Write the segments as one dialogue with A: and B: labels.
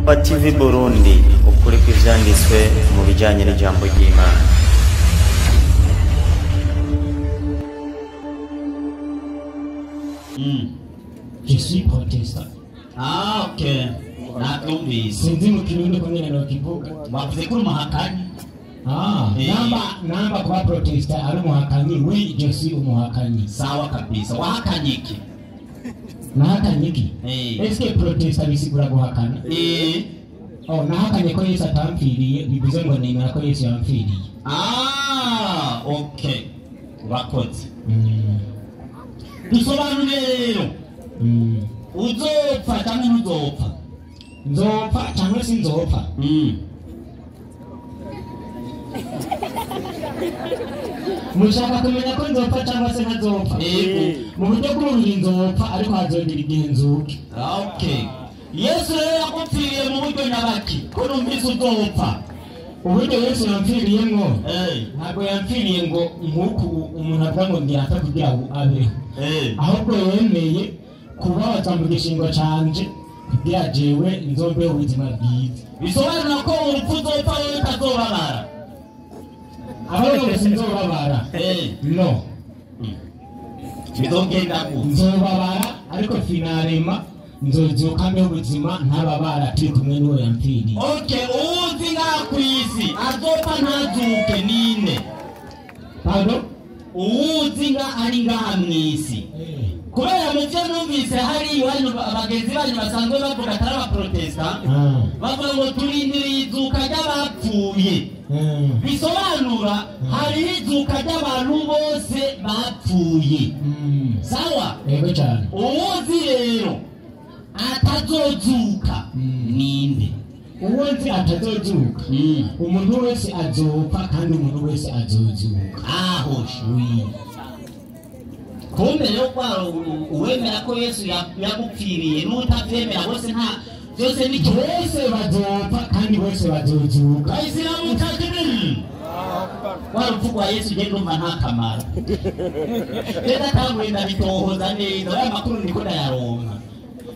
A: TV Burundi, ukuri kw'ivyanditswe mu bijanye n'ijambo ry'Imana.
B: Je suis protestant.
C: Ah, ok. Nabyumvise.
B: Sinzi mu Kirundi ko nyene nokivuga.
C: Bavuze ko uri umuhakanyi.
B: Ah, namba kuba protestant ari umuhakanyi, oui, je suis umuhakanyi.
C: Sawa kabisa. Wahakanye iki?
B: Nahakanye iki?
C: Eh.
B: Est-ce que protestant bisigura guhakana?
C: Eh.
B: Oh, nahakanye ko Yesu atampfiriye, bivuze ngo nemera ko Yesu yampfiriye.
C: Ah, ok. Urakoze. Dusobanure rero. Uzopfa cyangwa ntuzopfa?
B: Nzopfa cyangwa sinzopfa? Mushaka kumenya ko nzopfa cyangwa se ntazopfa?
C: Yego.
B: Mu buryo bw'umubiri nzopfa, ariko hazongera igihe nzuke.
C: Okay. Yesu rero yakupfiriye mu buryo nyabaki ko numvise uzopfa.
B: Uburyo Yesu yampfiriyemwo, ntabwo yampfiriye ngo nk'uku umuntu avuga ngo ngira apfe kugira ngo abeho. Ahubwo yemeye kubabaza mu gishingo canje kugira jewe nzombeho ubuzima bwiza.
C: Bisobanura ko urupfu uzopfa wewe utazobabara.
B: Ahubwo sinzobabara. No.
C: Bizogenda gute?
B: Nzobabara, ariko finalema nzozuka mbeho ubuzima ntababara, turi kumwe n'uwo yampfiriye.
C: Okay, uwuzi ngaha kw'isi azopfa ntazuke ninde?
B: Pardon?
C: Uwuzi nga ari ngaha mw'isi. Kubera mu byo numvise hari iwanyu bagenzi banyu basanzwe bavuga atari abaprotesta, bavuga ngo turindiriye izuka ry'abapfuye. Bisobanura hariho izuka ry'abantu bose bapfuye. Sawa?
B: Yego cyane.
C: Uwuzi rero atazozuka ninde?
B: Uwuzi atazozuka, umuntu wese azopfa kandi umuntu wese azozuka.
C: Aho
B: Oui.
C: Kumbe rero kwa uwemera ko Yesu yagupfiriye n'utavyemera bose nta byose ni cyo.
B: Bose bazopfa kandi bose bazozuka.
C: Bayisilamu takbir. Wa rupfu rwa Yesu je ndumva nta kamaro. Reka tanguye ndabitohoza neza, aya makuru ndiko ndayaronka.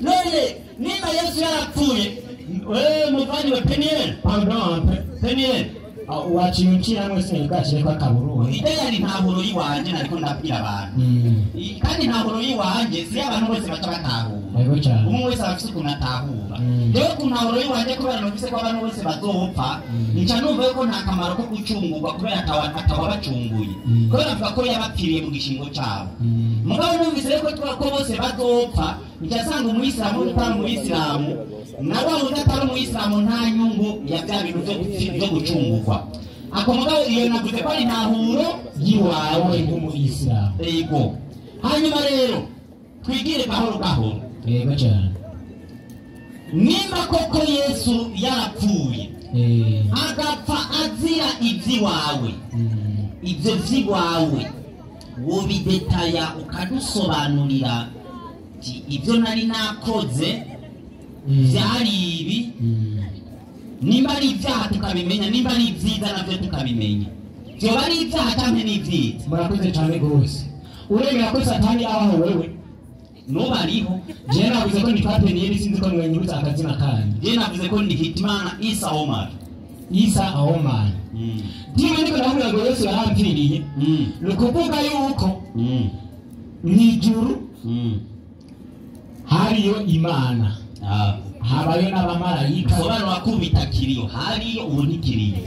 C: None nimba Yesu yarapfuye, muvandi we Peniel.
B: Pardon,
C: Peniel.
B: Waciye unciramwo sinigashireko akaburungu.
C: Ideyari ntahuro y'iwanje nariko ndabwira abantu. Kandi ntahuro y'iwanje si abantu bose baca batahura.
B: Yego cyane.
C: Umwe wese aba afise ukuntu atahura. Rero ku ntahuro y'iwanje kubera numvise ko abantu bose bazopfa, nca numva yuko nta kamaro ko gucungurwa kubera atawabacunguye. Kubera avuga ko yabapfiriye mu gishingo cabo. Mugabo numvise rero ko bose bazopfa, nca nsanga umuyisilamu n'utari umuyisilamu, na wa wundi atari umuyisilamu nta nyungu ya bya bintu byo gucungurwa. Ako mugabo iyo navuze ko ari ntahuro
B: yiwawe nk'umuyisilamu.
C: Yego. Hanyuma rero twigire gahoro gahoro.
B: Yego cyane.
C: Nimba koko Yesu yarapfuye, agapfa azira iby'iwawe, ibyo by'iwawe wobidetaya ukadusobanurira ibyo nari nakoze byari ibi, nimba ari ibyaha tukabimenya, nimba ari ibyiza nabyo tukabimenya. Byoba ari ibyaha cyangwa ni ibyiza?
B: Murakoze cyane rwose. Uremera ko Satani abaho wewe?
C: Nuba ariho.
B: Je navuze ko nitwa Peniel, sinzi ko mwenyibutsa akazina kanyu.
C: Je navuze ko ndi Hitimana Isa Omar.
B: Isa Omar. Ndiwe niko ndavuga ngo Yesu yarampfiriye. Ni ukuvuga yuko mw'ijuru hariyo Imana. Habayo n'abamarayika.
C: Bisobanura ko bitakiriyo, hariyo ubu ntikiriyo.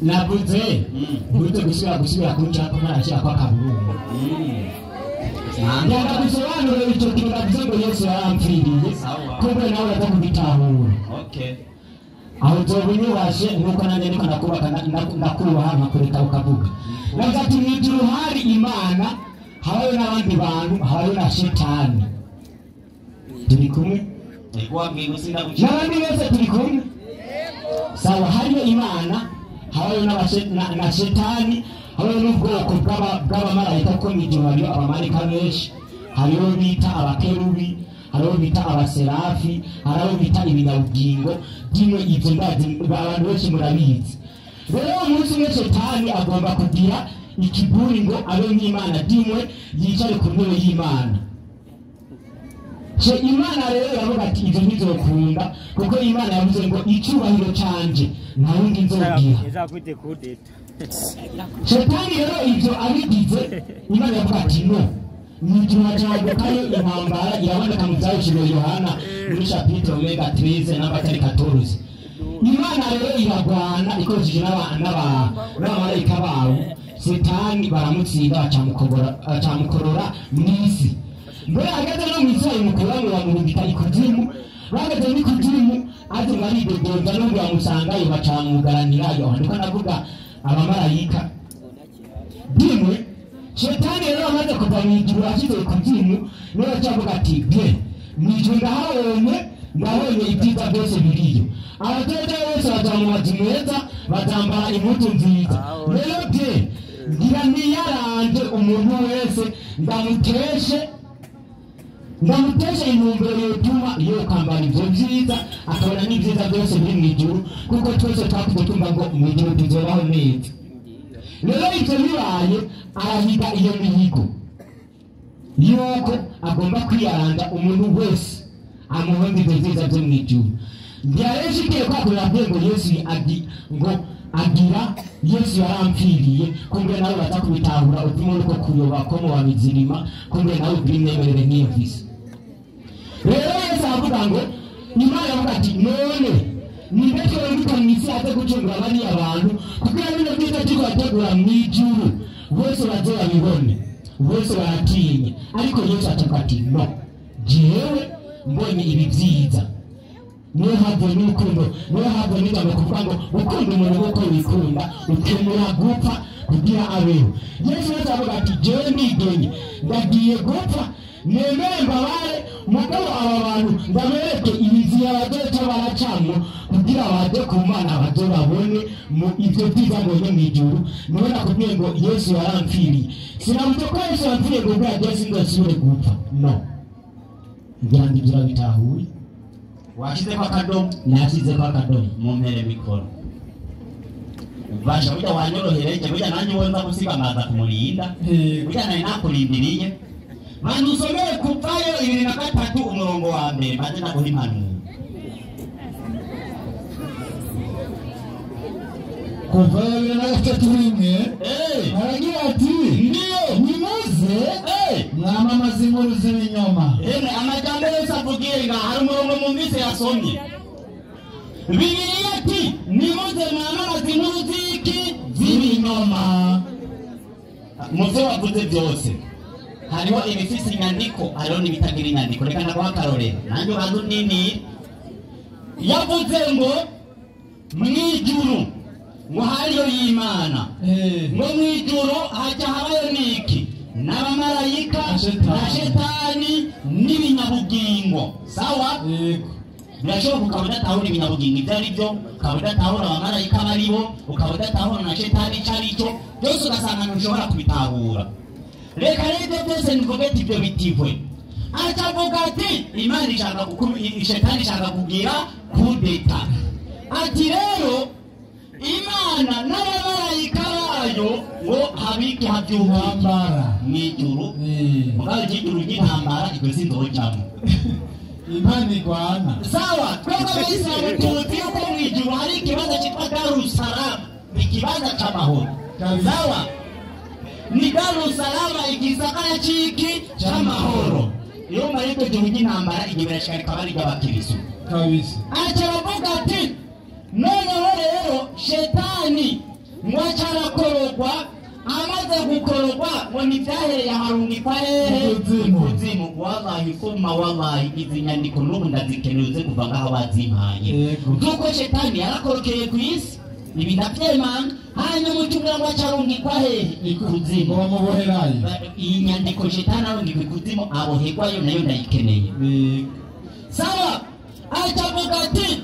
B: Navuze ntuze gusubira kunshaka ntarashyira kwa kaburungu. Ndanga gusobanura icyo kintu navuze ngo Yesu yarampfiriye, kumbe nawe uraza kubitahura.
C: Okay.
B: Aho uzoba unyubashe nk'uko nanjye niko ndakubaka, ndakubaha nkakureka ukavuga. Navuze ati mw'ijuru hari Imana, habayo n'abandi bantu, habayo na Shetani. Turi kumwe? N'abandi bose turi kumwe? Sawa, hariyo Imana, habayo na Shetani, habayo n'ubwoko bw'abamarayika, kuko mw'ijuru hariyo abamarayika benshi, hariyo bita abakerubi, hariho bita abaserafi, hariho bita ibinyabugingo, bimwe ibyo ndazi abantu benshi murabizi. Rero umunsi umwe Shetani agomba kugira ikiburi ngo abe nk'Imana, dimwe yicare ku ntebe y'Imana. Imana rero iravuga ati ibyo ntizokunda, kuko Imana yavuze ngo icyubahiro canje nta wundi nzogiha. Shetani rero ibyo abigize, Imana yavuga ati no, mw'ijuru hacagukayo intambara iraboneka mu byahishuriwe Yohana muri chapitre omega 13 namba atari 14. Imana rero iragwana ikoresheje n'abamarayika babo, Shetani baramutsinda bacamukorora mw'isi. Mbere ageze no mw'isi bayimukura ngo bamurungika ikuzimu, bageze n'ikuzimu aze ngo aridodomba n'undi bamusangayo bacamugaranirayo. Ndiko ndavuga abamarayika. Dimwe Shetani rero amaze kuva mw'ijuru ashyize ikuzimu, niwe acavuga ati bye mw'ijuru ndahabonye, ndabonye ibyiza byose biriyo, abaturage bose baja mu mazu meza, bazambara impuzu nziza. Rero bye ngira niyaranje umuntu wese ndamuteshe intumbero yotuma yokambara ivyo vyiza, akabona n'ivyiza byose biri mw'ijuru, kuko twese twakuze tumva ngo mw'ijuru tuzobaho neza. Rero ivyo bibaye, arahiga iyo mihigo yuko agomba kwiyaranja umuntu wese amuhonda ivyo vyiza vyo mw'ijuru. Ntiyareshikiye kwakurira ngo Yesu ngo agira Yesu yarampfiriye, kumbe nawe baza kubitahura utima uriko kuyoba ko mu babizirima, kumbe nawe ugira imyemerere nk'iyo mfise. Rero Yesu aravuga ngo Imana iravuga ati none ninde tworungika mw'isi aze gucungura bariya bantu, kugira bino byiza turiko turategura mw'ijuru bose baze babibone, bose baratinya. Ariko Yesu acavuga ati no, jewe mbonye ibi vyiza, niyo havuye n'urukundo, niyo havuye n'ijambo kuvuga ngo gukunda umuntu nk'uko wikunda, ukemera gupfa kugira abeho. Yesu wese aravuga ati jewe ndigenye, ndagiye gupfa, nemere mbabare, mugabo aba bantu ndabereke inzira bazoca baracamwo kugira baje ku Mana, baze babone mu ivyo vyiza mbonye mw'ijuru. Niho nakubwiye ngo Yesu yarampfiriye, sinavuze ko Yesu yampfiriye ngo kubera jewe sinzosubire gupfa, no. Ngira ngo ivyo urabitahuye.
C: Washizeko akadomo?
B: Nashizeko akadomo.
C: Mumpere mikoro basha burya wanyorohereje, burya nanjye uwo nza gusiga nkaza kumurinda, burya nari nakurindiriye. Bantu usomere Kuvayo 23 umurongo wa mbere, maze ndaguha impanuro.
D: Kuvayo 23:1 aragira ati
C: Ndiyo
D: nimuze mwamamaze inkuru z'ibinyoma.
C: Amajambo yose avugiye ngaha hari umurongo mwumvise yasomye. Bibiliya ati nimuze mwamamaze inkuru z'iki? Z'ibinyoma. Muvyo wavuze byose hariho ibifise inyandiko, hariho n'ibitagira inyandiko. Reka ndaguha akarorero nanjye ubanze untinire. Yavuze ngo mw'ijuru ngo hariyo y'Imana, ngo mw'ijuru haca habayo n'iki? N'abamarayika na Shetani n'ibinyabugingo. Sawa? Birashoboka ukaba udatahura ibinyabugingo ibyo ari byo, ukaba udatahura abamarayika baribo, ukaba udatahura na Shetani icyo ari cyo, byose ugasanga ntushobora kubitahura. Reka rero ibyo byose nivuge ati ibyo bitihwe. Acavuga ati Imana ishaka Shetani ishaka kugira kudeta. Ati rero Imana n'abamarayika bayo ngo habike havyuke
D: Intambara
C: mw'ijuru. Mugabo iry'ijuru ry'intambara iryo sinzojamwo.
D: Imana igwana.
C: Sawa, twebwe abayisilamu tuzi yuko mw'ijuru hari ikibanza citwa Darussalam, ikibanza c'amahoro. Sawa, ni Darussalam, igisagara c'iki? C'amahoro. Iyo mara iryo juru ry'intambara iryo birashika rikaba ari iry'abakiristo. Aca aravuga ati noneho rero Shetani ngo aca arakorogwa, amaze gukorogwa ngo ntivyahereye aharungikwa hehe? Ikuzimu. Wallahi kuma wallahi izi nyandiko n'ubu ndazikeneye uze kuva ngaha wazimpaye. Nk'uko Shetani yarakorokeye kw'isi, ibi ndavyemanga. Hanyuma ucugira ngo aca arungikwa hehe? Ikuzimu.
D: Bamuboherayo.
C: Iyi nyandiko Shetani arungikwa ikuzimu aboherwayo nayo ndayikeneye. Sawa, aca avuga ati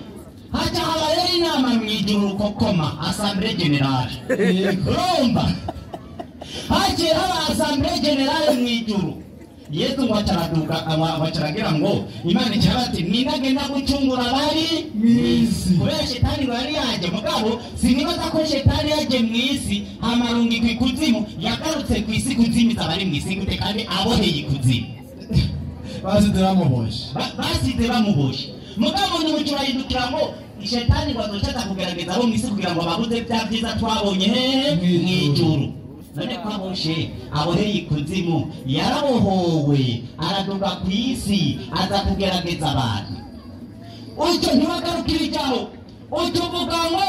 C: haca habayeho inama mw'ijuru kokoma assemblée générale. Urumva haciye haba assemblée générale mw'ijuru. Yesu ngo acaraduka acaragira ngo Imana icara ati ninagenda gucungura abari
D: mw'isi.
C: Kubera Shetani ngo yari yaje, mugabo sinibaza ko Shetani yaje mw'isi hamarungikwa ikuzimu, yagarutse kw'isi kuzimiza abari mw'isi gute kandi aboheye ikuzimu.
D: Basize bamuboshe.
C: Basize bamuboshe. Mugabo n'umucurahindukira ngo shetani bazocaza kugerageza abo mw'isi kugira ngo babuze bya byiza twabonye hehe mw'ijuru. None kwaboshe aboheye ikuzimu, yarabohowe araduga ku isi aza kugerageza abantu. Utyo ntibagarukira ijyaho, utyo uvuga ngo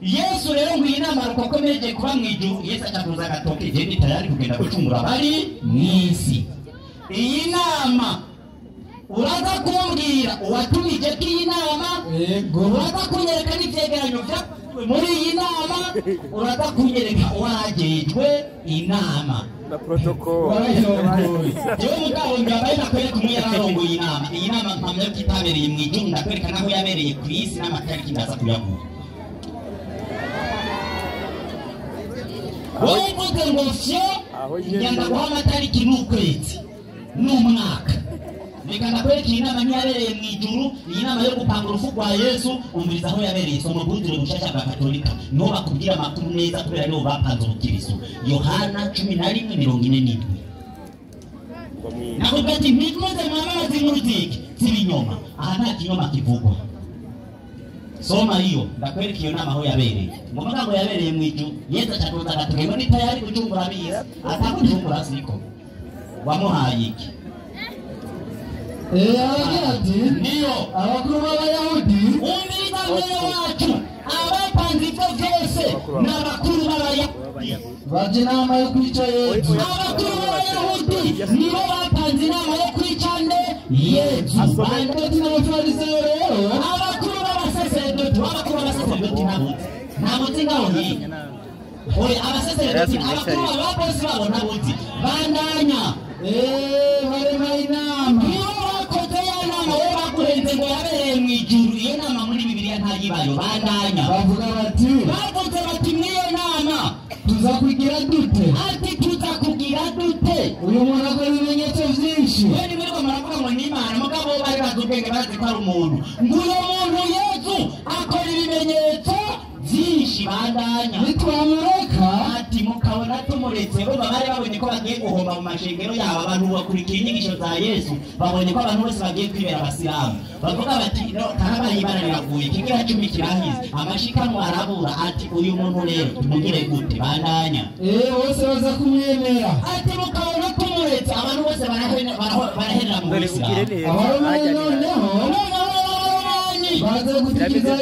C: Yesu rero ngo iyi nama rukokomeje kuba mw'ijuru. Yesu acakuza agatoke, je ndi tayari kugenda gucungura abari mw'isi. Iyi nama uraza kumbwira uwatumije ko iyi nama, uraza kunyereka n'ivyegeranyo vyakozwe muri iyi nama, uraza kunyereka uwarajejwe inama
E: na protocol.
C: Jewe mugabo ndabaye nakwereka umwe yararongoye inama. Iyi nama mpamya ko itabereye mw'ijuru, ndakwereka naho yabereye ku isi n'amatariki ndaza kuyaguha. Wowe uvuze ngo fyo ngenda guha amatariki n'ukwezi n'umwaka. Reka ndakwereka iyi nama ntiyabereye mu ijuru, iyi nama yo gupanga urupfu rwa Yesu, umviriza aho yabereye. Soma ubwuzure bushasha bwa Katolika, niho bakubwira amakuru neza kubera nibo bapanze ubukristo. Yohana 11:47. Nakubwira ati ntimuze mwamamaze inkuru ziki z'ibinyoma, aha nta kinyoma kivugwa. Soma hiyo, ndakwereka iyo nama aho yabereye. Mu magambo yabereye mu ijuru, Yesu acakuza agatoke ngo ni tayari gucungura ab'isi, atagucungura siko. Wamuhaye iki?
D: Aragira ati
C: niyo
D: abakuru b'Abayahudi,
C: umviriza mwene wacu, abapanze ivyo vyose ni abakuru b'Abayahudi.
D: Baje inama yo kwica Yesu.
C: Abakuru b'Abayahudi nibo bapanze inama yo kwica nde? Yesu.
D: Ati n'Abafarisayo rero,
C: abakuru b'abasaseredoti, abakuru b'abasaseredoti ntabuzi ngaho hirya. Oya, abasaseredoti, abakuru b'ababosi babo ntabuzi. Bandanya.
D: Barema inama.
C: Nibo bakoze ya nama wowe baguhenze ngo yabereye mu ijuru. Iyo nama muri Bibiliya ntayibayo. Bandanya.
D: Bavuga bati,
C: bavuze bati mw'iyo nama
D: tuza kugira dute?
C: Ati tuza kugira dute?
D: Uyu muntu akora ibimenyetso vyinshi.
C: We ni muriko muravuga ngo ni Imana, mugabo bo bari bazi ubwenge, bazi ko ari umuntu. Ngo uyu muntu Yesu akora ibimenyetso vyinshi. Bandanya.
D: Nitwamureka,
C: ati mukabona tumuretse. Bo bari babonye ko bagiye guhomba mu mashengero yabo. Abantu bakurikiye inyigisho za Yesu babonye ko abantu bose bagiye kwibera abasilamu. Bavuga bati no, karabaye ibara riraguye, kigira cumi kirahize, amashikanwa arabura. Ati uyu muntu rero tumugire gute? Bandanya.
D: Bose baza kumwemera.
C: Ati mukabona tumuretse, abantu bose baraherera mu bisilamu.
D: Abaromani noneho baza gutikiza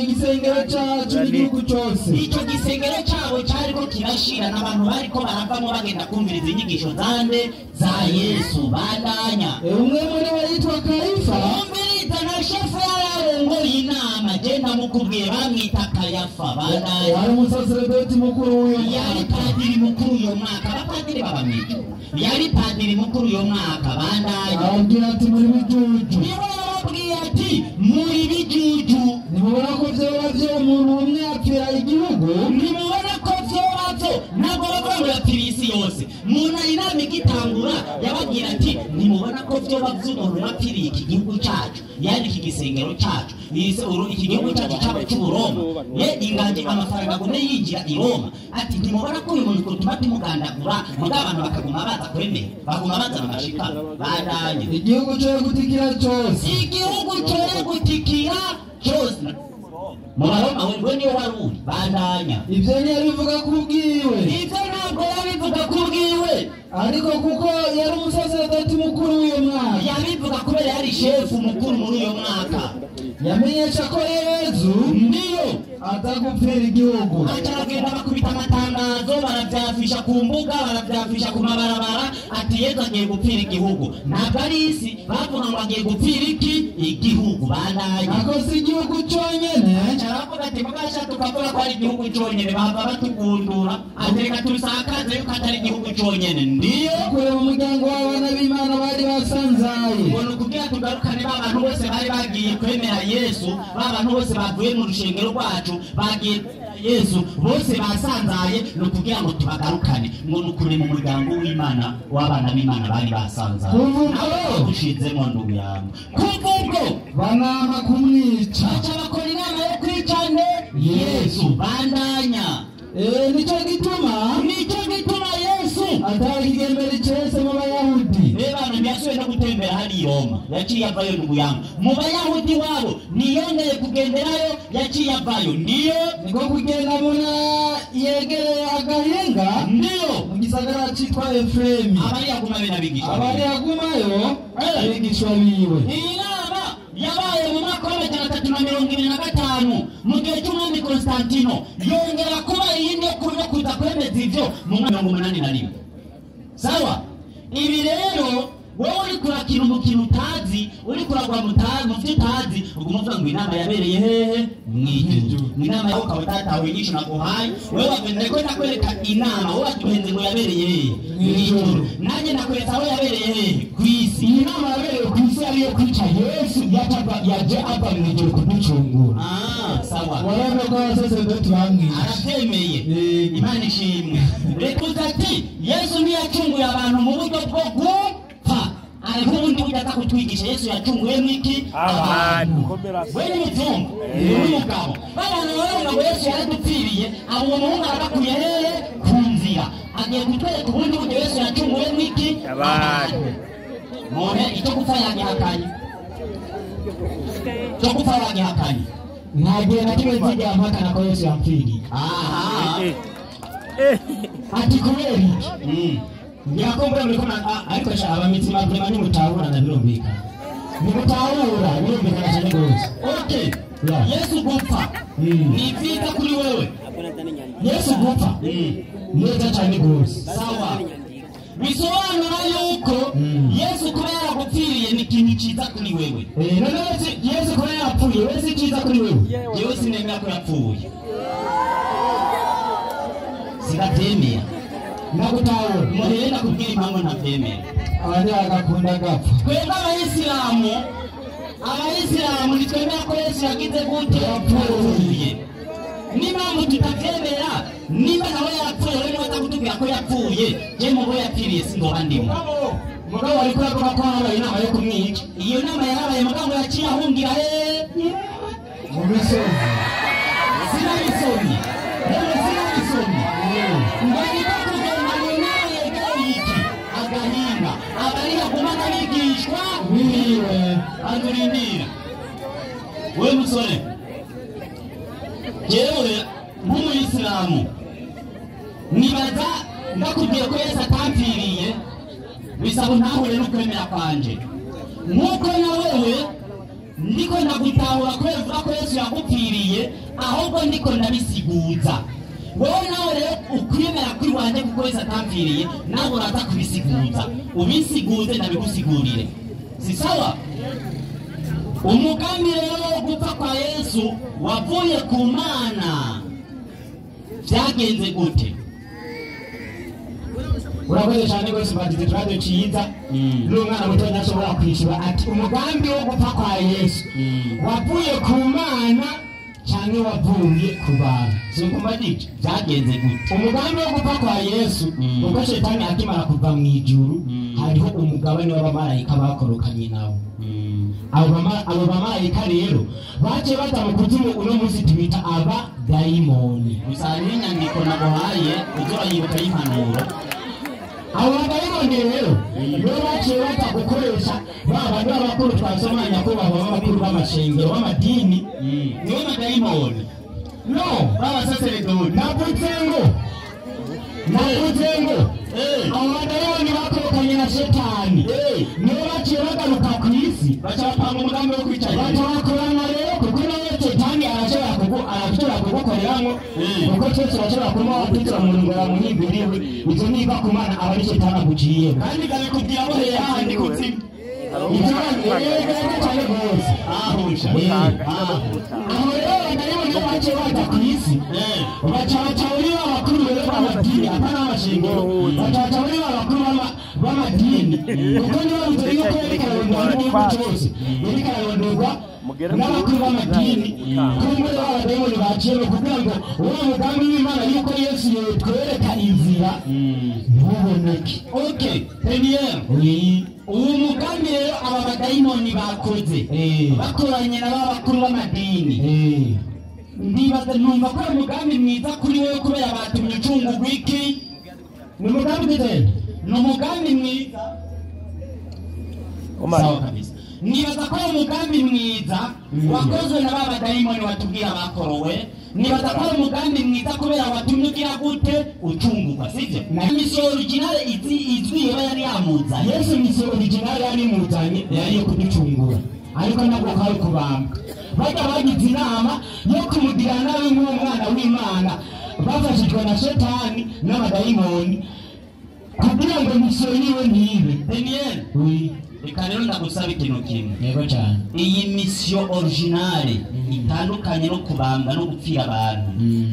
D: igisengero cacu n'igihugu cose.
C: Ico gisengero cabo cariko kirashira, n'abantu bariko baravamo bagenda kumviriza inyigisho zande za Yesu. Bandanya.
D: Umwe muri bo yitwa Kayifa.
C: Umviriza na shefu yararongoye inama, je ndamukubwiye, bamwita Kayafa. Bandanya.
D: Yari umusaseredoti mukuru w'uyo
C: Yari
D: mwaka.
C: padiri mukuru uyo mwaka. Abapadiri baba mw'ijuru. Yari padiri mukuru uyo mwaka. Bandanya.
D: Arababwira ati muri bijuju.
C: Nibo yababwiye ati muri bijuju.
D: Ntimubona ko vyoba vyo umuntu umwe apfira igihugu?
C: Ntimubona ko vyoba vyo? Ntabwo bavuga ngo yapfiriye isi yose. Muna inama igitangura yababwira ati ntimubona ko vyoba vy'umuntu umwe apfiriye iki gihugu cacu, yani iki gisengero cacu, iki gihugu cacu caba c'Uburoma, ye inganji amafaranga agume yinjira i Roma. Ati ntimubona ko uyu muntu twotuma tumugandagura, mugabo abantu bakaguma baza kwemera, baguma bazana amashika. Bandanye.
D: Igihugu coye gutikira cose.
C: Igihugu coye gutikira cose. Mu Baroma we niyo wari uri. Bandanya.
D: Ivyo ntiyabivuga kubwiwe.
C: Ivyo ntabwo yabivuga kubwiwe,
D: ariko kuko yari umusaseredoti mukuru w'uyo mwaka.
C: Yabivuga kubera yari shefu mukuru muri uyo mwaka.
D: Yamenyesha ko Yesu
C: niyo
D: aza gupfira igihugu.
C: Aca aragenda bakubita amatangazo, baravyafisha ku mbuga, baravyafisha ku mabarabara, ati Yesu agiye gupfira igihugu. Ntabwo ari isi, bavuga ngo agiye gupfira iki? Igihugu. Bandanya.
D: Ako si igihugu conyene.
C: Aca aravuga ati mugasha tukavuga ko ari igihugu conyene, bava batugundura. Ati reka tubisakaze yuko atari igihugu conyene. Ndiyo
D: kureba umuryango w'abana b'Imana bari basanzaye.
C: Ngo ni ukugira tugarukane ba bantu bose bari bagiye kwemera Yesu, ba bantu bose bavuye mu rushengero rwacu bagiye kwemera Yesu, bose basanzaye, ni ukugira ngo tubagarukane. Ngo ni ukurema umuryango w'Imana w'abana b'Imana bari basanzaye.
D: Kuva ubwo
C: Nabo bagushizemo ndugu yangu. Kuva ubwo
D: banama kumwica.
C: Baca bakora inama yo kwica nde? Yesu. Bandanya.
D: Nico gituma,
C: nico gituma Yesu
D: atari ikigembere cese mu Bayahudi.
C: Reba, ntiyasubiye no gutembera hariya. Yaciye avayo ndugu yangu. Mu Bayahudi wabo ntiyongeye kugenderayo, yaciye avayo. Ndiyo
D: Niko kugenda muna yegereye agahinga
C: ndiyo
D: mu gisagara citwa Efuremi,
C: abari yaguma be n'abigishwa
D: abari
C: biwe.
D: yagumayo abigishwa biwe.
C: Iyi nama yabaye mu mwaka wa 325 mu gihe cy'umwami Konstantino, yongera kuba iyindi yo kuza kwemeza ivyo mu mwaka 81. Sawa, ibi rero wowe uri kurakina umukino utazi, uri kuragwa mu byo utazi, uguma uvuga ngo inama yabereye hehe? Mw'ijuru. Inama yawe ukaba utatawe inyishu naguhaye. Wowe wagenda ko ndakwereka inama, wowe waduhenze ngo yabereye hehe? Mw'ijuru. Nanjye nakwereka aho yabereye hehe? Ku isi.
B: Iyi nama yabereye ku isi ariyo kwica Yesu yaje ava mu ijuru kuducungura.
C: Ah, sawa.
D: Warabona ko abasaseredoti bamwishe.
C: Arabyemeye.
D: Yego.
C: Imana ishimwe. Reka uze ati Yesu ntiyacunguye abantu mu buryo bwo gupfa, hariho ubundi buryo aza kutwigisha. Yesu yacunguye mwiki?
E: Abantu.
C: We ni muzungu, ni umugabo babana baravuga ngo Yesu yaradupfiriye. Abo uwo muhungu arabakuye hehe? Ku nzira. Agiye kutwereka ubundi buryo Yesu yacunguye mwiki?
E: Abantu.
C: Muhe icyo gupfa yagihakanye, icyo gupfa yagihakanye.
B: Nta gihe na kimwe nzigera mpakana ko Yesu yampfiriye.
C: Aha.
B: Ati kubera iki? Ngira ko mbona muriko ariko sha abamitima vraiment ntimutahura na birumvikana, ntimutahura birumvikana cyane rwose.
C: Okay.
B: Yeah.
C: Yesu gupfa ni vyiza kuri wewe?
B: Yesu gupfa neza cyane rwose.
C: Sawa, bisobanura yuko Yesu kuba yaragupfiriye ni ikintu cyiza kuri wewe.
B: None Yesu kuba yapfuye we si cyiza kuri wewe?
C: Jewe sinemera ko yapfuye, sinabyemera.
B: Ndagutahura.
C: Muhere ndakubwira impamvu ntabyemera.
D: Abandi bagakunda gapfa.
C: Twebwe abayisilamu ntitwemera ko Yesu yagize gute? Yapfuye. N'impamvu tutabyemera, niba nawe yapfuye, we niba atakutubwira ko yapfuye, je mu bo yapfiriye singoba ndimo.
B: Mugabo ariko uravuga ko habaye inama yo kumwica.
C: Iyo nama yarabaye, mugabo yaciye ahungira he?
D: Mu misozi.
C: Sinabisomye rero, sinabisomye ngo niko kugenda mu nama yegereye iki agahinga, abari yaguma n'abigishwa
D: biwe.
C: Anurindira we musore, jewe nk'umuyisilamu nibaza ndakubwiye ko Yesu atampfiriye, bisaba ntahure n'ukwemera kwanje, nk'uko na wewe ndiko ndagutahura kubera uvuga ko Yesu yagupfiriye, ahubwo ndiko ndabisiguza. Wowe nawe rero ukwemera kuri wanje kuko Yesu atampfiriye, nawe uraza kubisiguza, ubisiguze ndabigusigurire, si sawa? Umugambi rero wo gupfa kwa Yesu wavuye ku Mana, byagenze gute?
B: Urakoze cyane rwose, bagize ikibazo cyiza n'umwana mutoya ashobora kwishyura. Ati umugambi wo gupfa kwa Yesu wavuye ku Mana cyangwa wavuye ku bantu?
C: Sinkumbagije, byagenze gute?
B: Umugambi wo gupfa kwa Yesu, ubwo Shetani akimara kuva mu ijuru, hariho umugabane w'abamarayika bakorokanye nawe. Abo bamarayika rero baciye bata mu kuzimu, uno munsi tubita abadayimoni.
C: Gusa hariho inyandiko naguhaye uza urayibuka y'impanuro.
B: Abo badayimoni rero nibo baciye bata gukoresha ba bantu b'abakuru twasoma, nyakubahwa b'abakuru b'amashengero b'amadini.
C: Niwe madayimoni?
B: No.
C: B'abasaseredoti.
B: Navuze ngo abo badayimoni bakorokanye na Shetani nibo baciye bagaruka ku isi,
C: baca bapanga umugambi wo kwica
B: baca
C: Yesu.
B: bakorana rero, kuko nawe Shetani arashobora kugukoreramo, kuko twese turashobora kuba wakwitira umuntu ngo yamuhimbiriwe. Ibyo niba ku Mana aba ari Shetani aguciyemo.
C: Kandi ndabikubwira bo hehe handi kuzimu.
B: Ibyo rero cyane rwose.
C: Ahusha.
B: Aho rero abadayimoni iyo baciye baza ku isi, baca baca muri ba bakuru rero b'amadini, atari abashingiro, baca baca muri ba bakuru b'amadini, kuko niba bivuze yuko yariko ararondorwa n'igihugu cyose, yariko ararondorwa n'abakuru b'amadini, kumbure b'abadayimoni baciyemo kugira ngo uwo mugambi w'Imana yuko Yesu yotwereka inzira ntuboneke.
C: Okay, Peniel.
B: Oui.
C: Uwo mugambi rero aba badayimoni bakoze bakoranye na ba bakuru b'amadini, ndibaza numva ko ari umugambi mwiza kuri wowe kubera batumye ucungurwa iki?
B: Ni umugambi gute?
C: Ni umugambi mwiza. Sawa kabisa. Nibaza ko ari umugambi mwiza wakozwe na ba badayimoni watubwira bakorowe. Nibaza ko ari umugambi mwiza kubera watumye ugira gute ucungurwa, sivyo? Mission originale izwi yoba yari yamuzanye.
B: Yesu mission originale yari imuzanye yari iyo kuducungura, ariko ntabwo kwari kubambwa. Bajya bagize inama yo kumugira nawe nk'umwana w'Imana, bafashijwe na shetani n'abadayimoni kugira ngo mission yiwe ntibe.
C: Daniel,
B: Oui.
C: reka rero ndagusaba ikintu kimwe.
B: Yego cyane.
C: Iyi mission originale itandukanye no kubambwa no gupfira abantu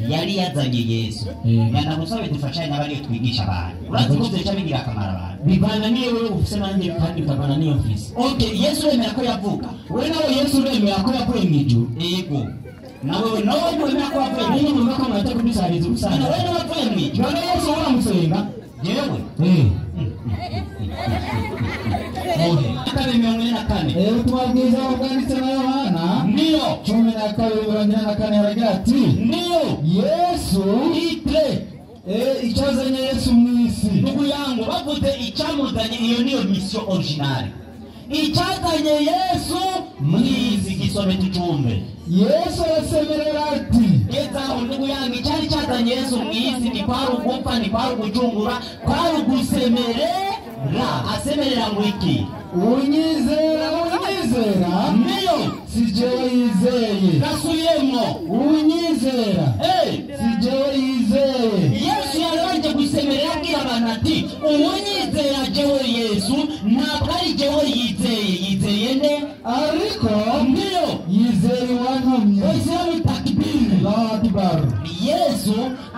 C: yari yazanye Yesu. Ndagusaba dufashanye n'abariyo twigisha abantu. Urazi ko byoca bigira akamaro abantu.
B: Bivana niyo wewe ufise nanjye kandi bikavana niyo mfise.
C: Okay, Yesu wemera ko yavuka.
B: We nawe Yesu uremera ko yavuye mu ijuru.
C: Yego. Nawe nawe wemera ko yavuye mu
B: Niyo
C: ijuru.
B: numva ko mwate kudusariza ubusa.
C: Nawe nawe wavuye mu ijuru.
B: None Yesu uramusenga?
C: Jewe.
B: 2:44.
D: Ubutumwa bwiza bwanditse na Yohana
C: Ndiyo.
D: 12:44 aragira ati
C: Ndiyo.
D: Yesu
C: Itre.
D: Icyazanye Yesu mu isi.
C: Ndugu yangu bavuze icyamuzanye, iyo niyo mission originale. Icyazanye Yesu mu isi, gisome tucumve.
D: Yesu arasemerera ati
C: Gezaho ndugu yangu, icyari cyazanye Yesu mu isi ni kwari ugupfa, ni kwari ugucungura, kwari ugusemerera. Asemerera ngo iki?
D: Unyizera, unyizera
C: Ndiyo.
D: si jewe yizeye.
C: Gasubiyemo.
D: Unyizera si jewe yizeye.
C: Yesu yarabanje gusemerera abwira abantu ati uwunyizera jewe Yesu ntabwo ari jewe yizeye, yizeye nde?
D: Ariko
C: Ndiyo.
D: yizeye uwantumye.
C: Waislamu takbiri.
D: Allahu Akbar.
C: Yesu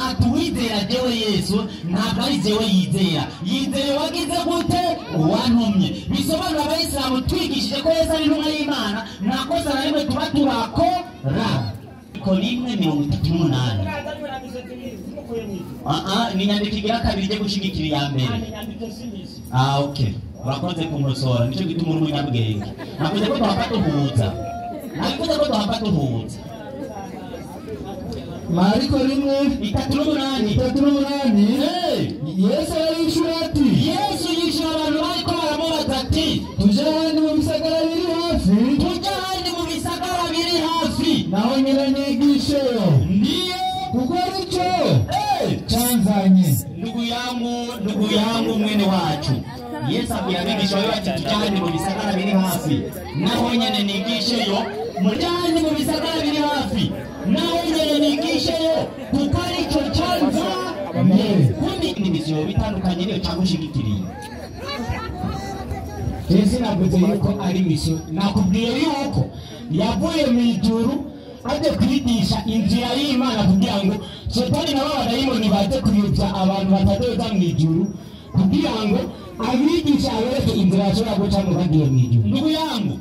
C: atuwizera jewe Yesu ntabwo ari jewe yizera, yizeye wagize gute? Uwantumye. Bisobanura abayisilamu twigishije ko Yesu ari intumwa y'Imana, nta kosa na rimwe tuba turakora. Ko 1:38. Ni inyandiko igira kabiri ijye gushigikira iya mbere. Okay. Urakoze kunkosora, nicyo gituma uri umunyabwenge. Navuze ko tuhava duhuza. Navuze ko tuhava duhuza.
D: Mariko 1:38. Yesu arishura ati
C: Yesu yishura abantu bariko baramubaza ati
D: tuje ahandi mu bisagara biri hafi,
C: tujye ahandi mu bisagara biri hafi,
D: naho nyine nigisheyo.
C: Ndiyo.
D: Kuko aricyo cyanzanye.
C: Ndugu yangu mwene wacu, Yesu abwira abigisha be bati tujye ahandi mu bisagara biri hafi, naho nyene nigisheyo. Mujye ahandi mu bisagara biri hafi, naho nyene nigisheyo, kuko aricyo cyanzanye. Kundi ni misiyo bitandukanye niyo cyangwa ushigikiriye.
B: Yesu navuze yuko ari misiyo, nakubwiye yuko yavuye mu ijuru aje kwigisha inzira y'Imana kugira ngo shetani nabo abadayimoni baze kuyobya abantu batazoza mu ijuru, kugira ngo abigisha abereke inzira bashobora gucamo bagiye mu ijuru.
C: Ndugu yangu,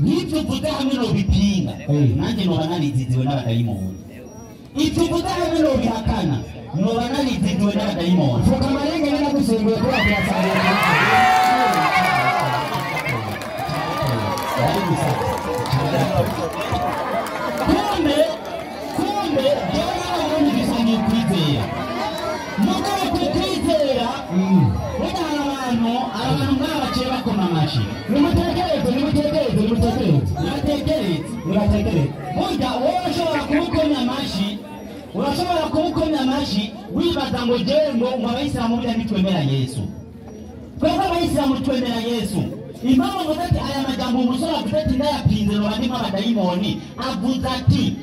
C: n'ibyo uvuze hamwe nobipinga, nanjye noba nariziziwe n'abadayimoni. Ibyo uvuze hamwe nobihakana, noba nariziziwe n'abadayimoni.
B: Fuka amarenge naragusembuye kubera kuyasarura.
C: Kumbe jewe n'abarundi dusangiye ukwizera. Mugabo kukwizera, burya hari abantu nk'aba baciye bakoma amashi.
B: Nimutekereze.
C: Burya wowe ushobora kuba ukomye amashi, urashobora kuba ukomye amashi wibaza ngo jewe ngo abayisilamu burya ntitwemera Yesu. Twebwe abayisilamu twemera Yesu. Impamvu avuze ati aya majambo umusore avuze ati ndayapinze noba ndimo abadayimoni, avuze ati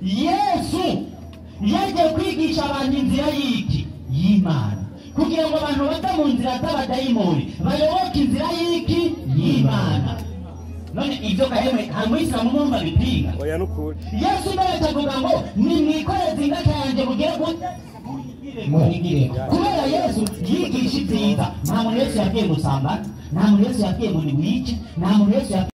C: Yesu yagiye kwigisha abantu inzira y'iki? Y'Imana, kugira ngo abantu bave mu nzira z'abadayimoni bayoboke inzira y'iki? Y'Imana. None ibyo gahemwe hari umuyisilamu mwumva bipinga?
E: Oya nukuri.
C: Yesu mbere akavuga ngo nimwikoreze ingata yanjye mugere gute?
B: Muhigire.
C: Kubera Yesu yigisha ibyiza, nta muntu Yesu yabwiye gusambana, nta muntu Yesu yabwiye ngo niwice, nta muntu Yesu yabwiye